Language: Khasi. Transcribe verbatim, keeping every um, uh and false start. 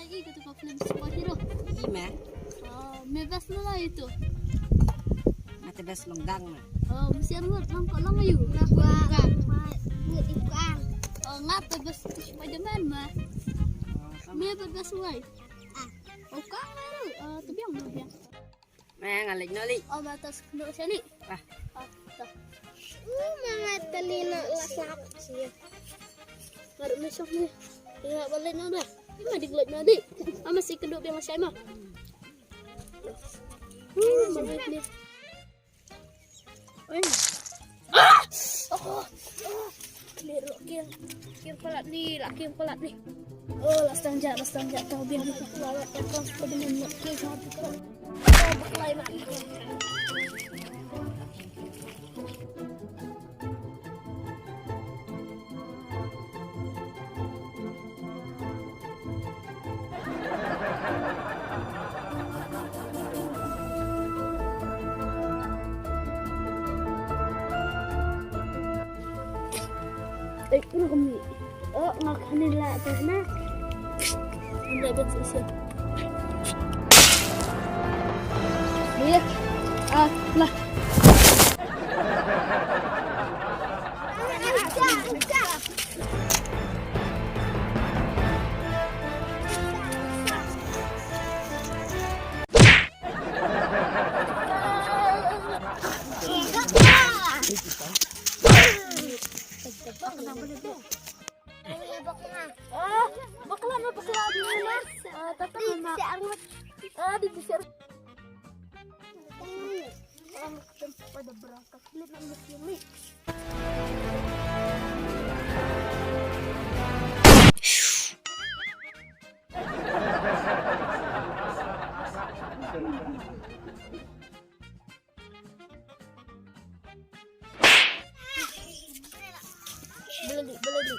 Ih, kata ka film superhero. Ih, ma. Oh, me best na la itu. Mate best long dang na. Oh, mesti ang lang ko lang ayu. Nga ko lang. Nga ko lang. Oh, nga te best Spider-Man ma. Me best wai. Ah, oh, ka nga. Ah, tu biang, tu biang. Nga leit noh lei. Oh, batas kena sini. Ah. Ah, dah. Uh, mama tali nak lasak. Baru masuk ni. Ina balik noh dah. Ina di balik noh di. Mama si keduk dia masih mah. Uh, mama ni. Oi. Ah! Oh, oh. Klir, klir. Klir palat ni, lah klir palat ni. Oh, last time ja, last time ja. Tahu biar kita keluar, kita sudah dengan klir. Eh, pun kami. Oh, makan ni lah, dah nak. Ambil dia tu siap. Dia. Ah, lah. Ah, bakla na bakla dulu na. Ah, tata mama. Ah, di besar. Ah, pada berangkat. Lihat nak mesti. Beli, beli.